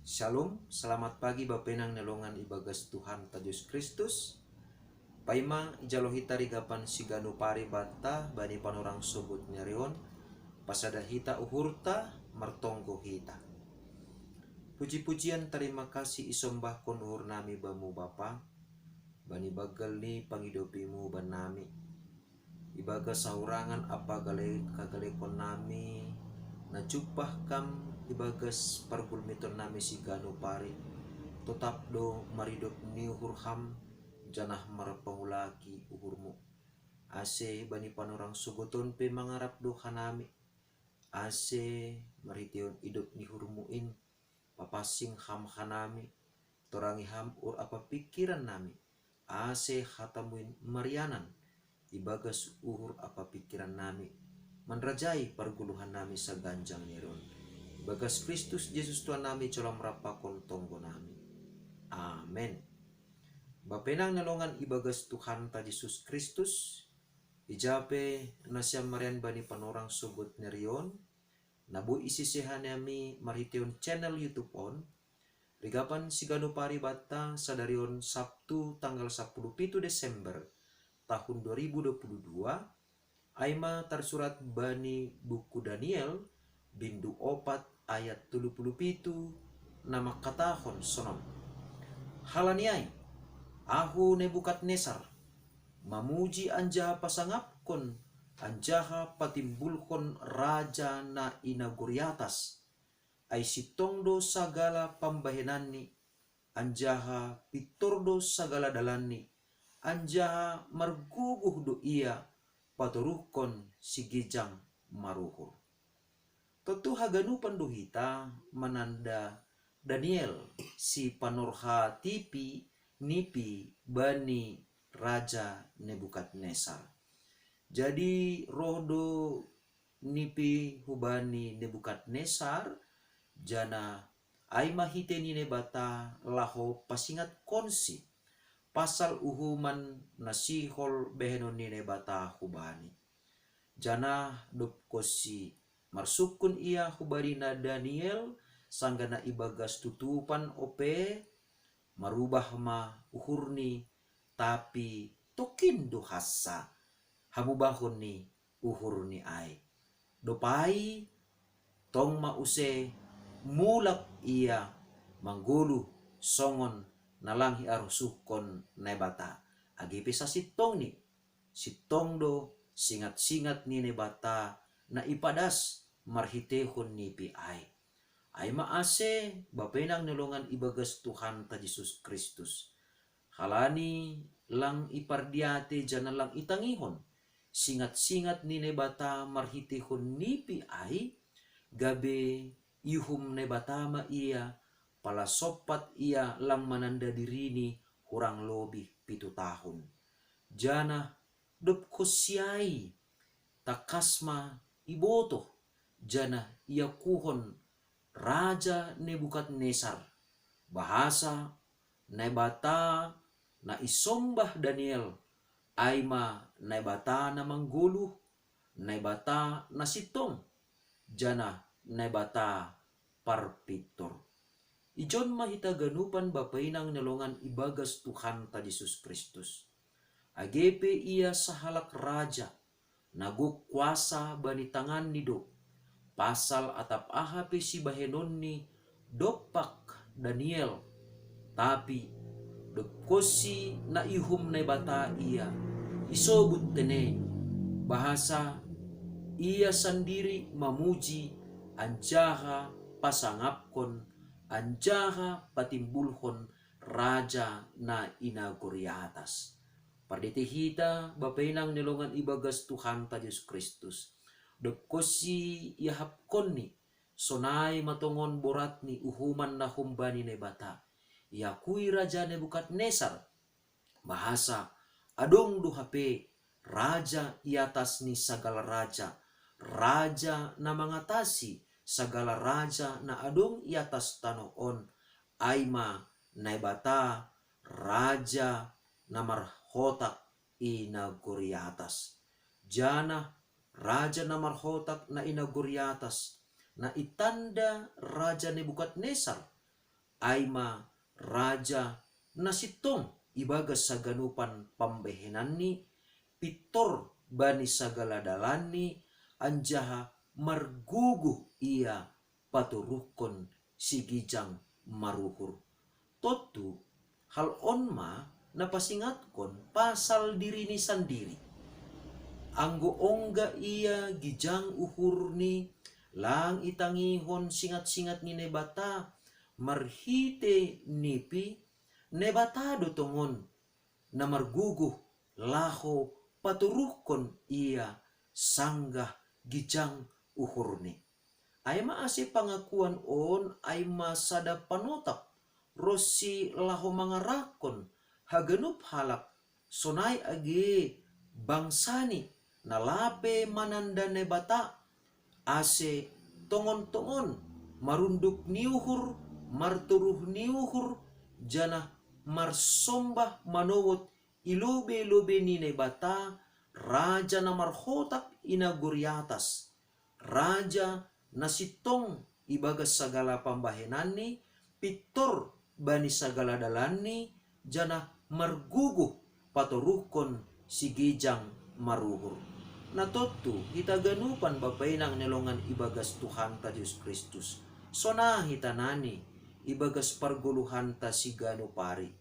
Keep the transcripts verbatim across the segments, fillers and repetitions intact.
Shalom, selamat pagi bapenang nelongan ibagas Tuhan ta Jesus Kristus. Paima ijalo hita rigapan siganu pari batta bani panorang sogot nerion, pasada hita uhurta, martonggo hita. Puji-pujian tarima kasih isombahkon uhur nami bamu Bapa, bani baggal ni pangidopimu banami. Ibagas saurangan apa gale kagalekon nami, na jumpah kam ibagas pargulmiton nami siganu pari, totap do maridop ni uhur ham, janah marpangulaki uhurmu. Ase bani panorang sogoton pe mangarap do hanami, ase marhiteon idop ni uhurmu in, papansing ham hanami, torangi ham uhur apa pingkiran nami, ase hatamu in marianan ibagas uhur apa pingkiran nami, manrajai pargoluhan nami saganjang ni ari on. Ibagas Kristus Jesus Tuhan nami jolo am rap pakon tonggo nami. Amen. Bapenang nelongan ibagas Tuhan ta Jesus Kristus, ija pe nasiam marian bani panorang sogot nerion, na boi isise hanami marhiteon channel YouTube on, rigapan siganu pari batta sadari on Sabtu tanggal sapuluh pitu Desember tahun dua ribu dua puluh dua, ai ma tarsurat bani buku Daniel, bindu opat ayat tolu puluh pitu, na mangkatahon sonon: Halani ai, ahu Nebukadnesar, mamuji anjaha pasangapkon, anjaha patimbulkon raja na i nagori atas, ai sintong do sagala pambahenanni, anjaha pintor do sagala dalanni, anjaha margogoh do ia patoruhkon sigijang maruhur. Tontu haganupan do hita mananda Daniel, sipanorhat nipi bani Raja Nebukadnesar. Jadi roh do nipi hubani Nebukadnesar, janah ai ma hite ni Naibata laho pasingatkonsi pasal uhuman na sihol bahenon ni Naibata hubani. Janah dobkonsi marsungkun ia hubani na Daniel, sanggah na ibagas tutupan ope, marubah ma uhurni, tapi tongkin do hansa hamubahon ni uhurni ai. Dob ai, tong ma use mulak ia manggoluh songon na lang iarosuhkon Naibata, age pe sasintongni, sintong do singat-singat ni Naibata na ipadas marhiteihon nipi ai. Ai ma ase bapenang nelongan ibagas Tuhanta Jesus Kristus. Halani lang ipardiate janah lang itangihon singat-singat ni Naibata marhiteihon nipi ai, gabe iuhum Naibata ma ia, pala sompat ia lang mananda dirini hurang lobih pitu tahun. Janah dobkonsi ai, tangkas ma ibotoh, janah iakuhon Raja Nebukadnesar, bahasa Naibata na isombah Daniel, ai ma Naibata na manggoluh, Naibata na sintong, janah Naibata parpintor. Ijon ma hita ganupan bapenang nelongan ibagas Tuhanta Jesus Kristus. Age pe ia sahalak raja, na gok kuasa bani tanganni do, pasal atap aha pe sibahenonni dompak Daniel, tapi dobkonsi na iuhum Naibata ia, isobut tene, bahasa ia sandiri mamuji anjaha pasangapkon anjaha patimbulhon raja na i nagori atas. Pardite hita bapenang nelongan ibagas Tuhanta Jesus Kristus. Dobkonsi iahapkonni, sonai ma tongon boratni uhuman na humbani Naibata. Iakui Raja Nebukadnesar, bahasa adong do hape Raja i atas ni sagala raja, Raja na mangatasi sagala raja na adong i atas tanoh on, ai ma Naibata, Raja na marhotak i nagori atas. Janah Raja na marhotak na i nagori atas, na itanda Raja Nebukadnesar, ai ma raja na sintong ibagas haganupan pambahenanni, pintor bani sagala dalanni, anjaha marguguh ia paturuhkon sigijang maruhur. Tontu, hal on ma na pasingatkon pasal dirini sandiri. Anggo ongga ia gijang uhurni, lang itangihon singat-singat ni Naibata, marhite nipi, Naibata do tongon na marguguh laho paturuhkon ia sanggah gijang uhurni. Ai ma ase pangakuan on ai ma sada panotap ronsi laho mangarahkon haganup halak sonai age bangsani na lape mananda Naibata, ase tongon-tongon marunduk ni uhur, martoruh ni uhur, janah marsombah manowot i lobei-lobei ni Naibata, raja na marhotak i nagori atas, raja na sintong ibagas sagala pambahenanni, pintor bani sagala dalanni, janah marguguh patoruhkon sigijang maruhur. Na tontu, hita ganupan bapa inang ni longan ibagas Tuhanta Jesus Kristus, sonaha hita nani ibagas pargoluhanta siganup ari.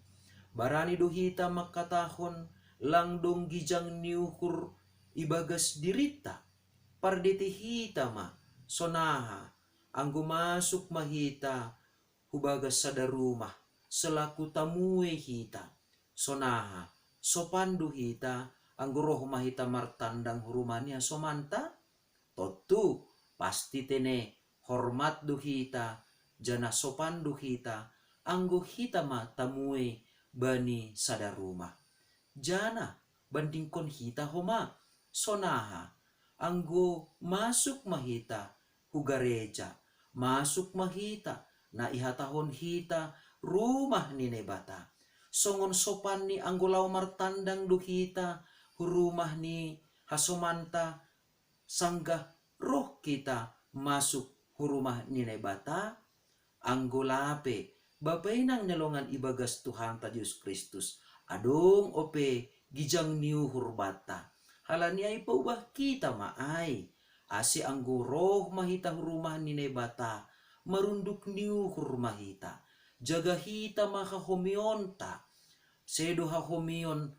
Barani do hita mangkatahon, lang dong gijang ni uhur ibagas dirinta. Pardete hita ma, sonaha, anggo masuk ma hita hubagas sada rumah, selaku tamue hita, sonaha, sopan do hita, anggo roh ma hita martandang hu rumah ni hasomanta? Tontu, pasti tene hormat do hita, janah sopan do hita, anggo hita ma tamue bani sada rumah. Janah bandingkon hita homa, sonaha, anggo masuk ma hita hu gareja, masuk ma hita, na ihatahon hita rumah ni Naibata. Songon sopanni anggo laho martandang do hita hu rumah ni hasomanta, sanggah roh hita masuk hu rumah ni Naibata, anggo lape, bapa inang ni longan ibagas Tuhanta Jesus Kristus, adong ope gijang ni uhur banta. Halani ai paubah hita ma ai, ase anggo roh ma hita hu rumah ni Naibata, marunduk ni uhur ma hita. Jaga hita ma hahomeonta, sedo hahomeon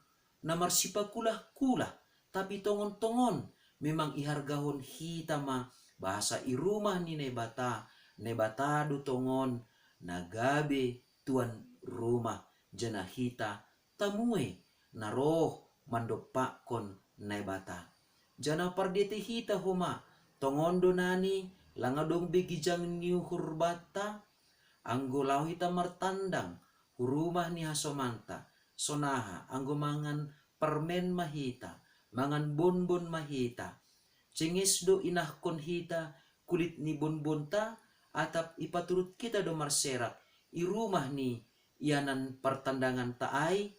na marsipakulah-kulah, tapi tongon-tongon memang ihargahon hita ma bahasa i rumah ni Naibata, Naibata do tongon na gabe tuan rumah, janah hita tamue na roh mandompakkon Naibata. Janah pardete hita homa, tongon do nani, lang adong be gijang ni uhur banta, anggo laho hita martandang hu rumah ni hasomanta, sonaha, anggo mangan permen ma hita, mangan bonbon ma hita, cenges do inahkon hita kulit ni bonbonta, atap ipaturut hita do marserak i rumah ni ianan partandanganta ai?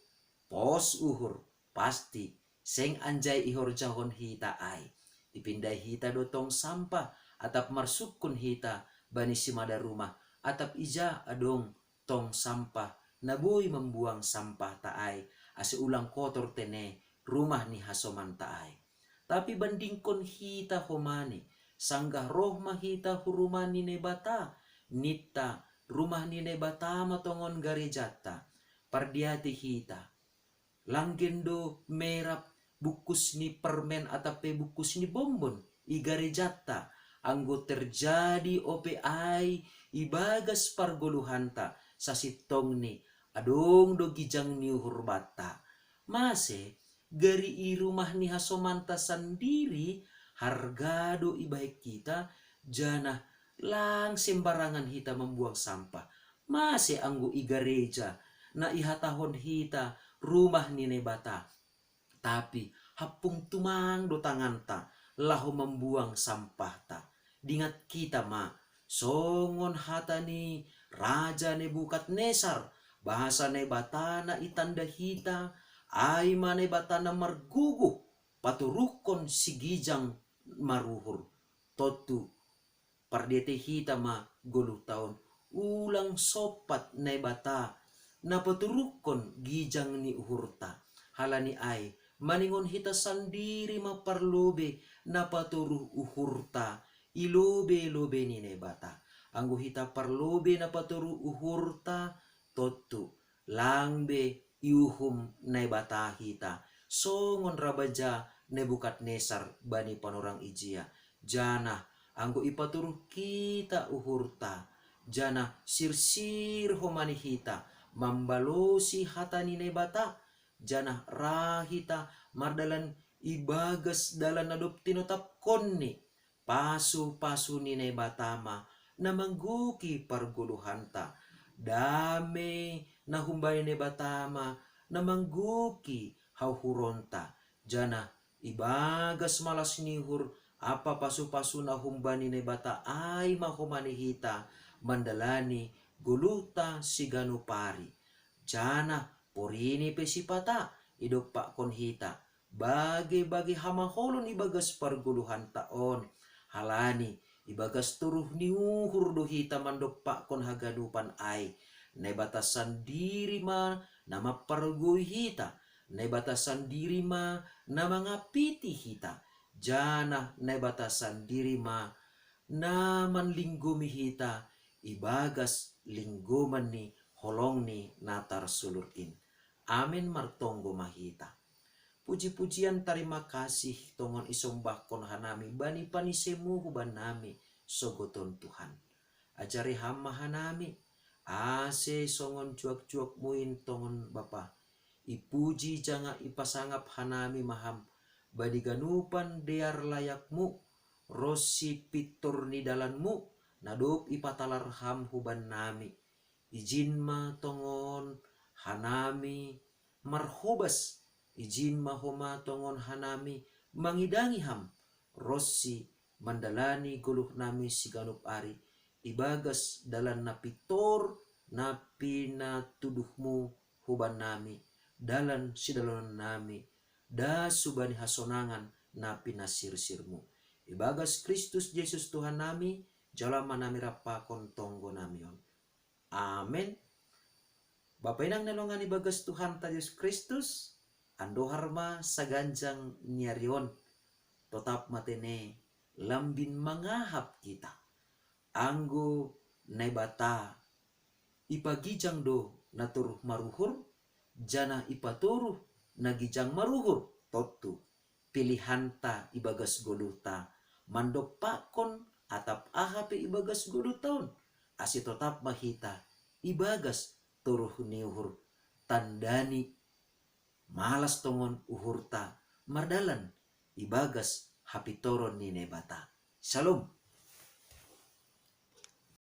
Pos uhur, pasti, seng anjai ihorjahon hita ai. Ipindai hita do tong sampah, atap marsungkun hita bani simada rumah, atap ija adong tong sampah na boi mambuang sampahta ai, ase ulang kotor tene rumah ni hasomanta ai. Tapi bandingkon hita homani, sanggah roh ma hita hu rumah ni Naibata, ninta rumah ni Naibata ma tongon garejanta, pardiati hita. Lang gen do merap bungkus ni permen atap pe bungkus ni bonbon i garejanta, anggo terjadi ope ai ibagas pargoluhanta, sasintongni adong do gijang ni uhur banta. Mase, gari i rumah ni hasomanta sandiri harga do ibahen hita, janah lang sembarangan hita mambuang sampah. Mase anggo i gareja na ihatahon hita rumah ni Naibata, tapi hampung tumang do tanganta laho mambuang sampahta. Dingat hita ma, songon hata ni Raja Nebukadnesar, bahasa Naibata na itanda hita, ai ma Naibata na marguguh paturuhkon sigijang maruhur. Tontu, pardete hita ma goluh taon, ulang sopat Naibata napaturuhkon gijang ni uhurta. Halani ai, maningon hita sandiri ma parlobe napatoruh uhurta i lobe-lobe ni Naibata. Anggo hita parlobe napatoruh uhurta, tontu lang be iuhum Naibata hita, songon raja Nebukadnesar bani panorang ijia. Janah anggo ipatoruh hita uhurta, janah sirsir homa ni hita mambalosi hata ni Naibata, janah ra hita mardalan ibagas dalan na dob tinotapkonni. Pasu-pasu ni Naibata ma na manggohi pargoluhanta. Dame na humbani Naibata ma na manggohi hauhuronta. Janah ibagas malas ni uhur ampa pasu-pasu na humbani Naibata ai ma homa ni hita mandalani goluhta siganup ari. Janah porini pe sipata idompakkon hita bage-bage hamaolon ibagas pargoluhanta on. Halani ibagas toruh ni uhur do hita mandompakkon haganupan ai. Naibata sandiri ma na mampargoi hita, Naibata sandiri ma na mangapiti hita, janah Naibata sandiri ma na manlinggomi hita ibagas linggoman ni holong ni na tarsulur in. Amen. Martonggo ma hita. Puji-pujian, tarima kasih tongon isombahkon hanami bani paniseMu hubannami sogoton Tuhan. Ajari Ham ma hanami, ase songon juak-juakMu in tongon Bapa, ipuji janah ipasangap hanami ma Ham bani ganupan dear layakMu, ronsi pintor ni dalanMu na dob ipatalar Ham hubannami. Ijin ma tongon hanami marhobas, ijin ma homa tongon hanami mangidangi Ham, ronsi mandalani goluhnami siganup ari ibagas dalan na pintor na pinatuduhMu hubannami, dalan sidalanannami, das hubani hasonangan na pinasirsirMu. Ibagas Kristus Jesus Tuhannami, jalo ma nami rap pakon tonggonami on. Amen. Bapa inang na hinaholongan ibagas Tuhanta Jesus Kristus, andohar ma saganjang ni ari on, totap ma tene lambin mangahap hita. Anggo Naibata ipagijang do na toruh maruhur, janah ipatoruh na gijang maruhur, tontu pilihanta ibagas goluhta mandompakkon atap aha pe ibagas goluhta on, ase totap ma hita ibagas toruh ni uhur, tandani malas tongon uhurta mardalan ibagas hapintoron ni Naibata. Shalom.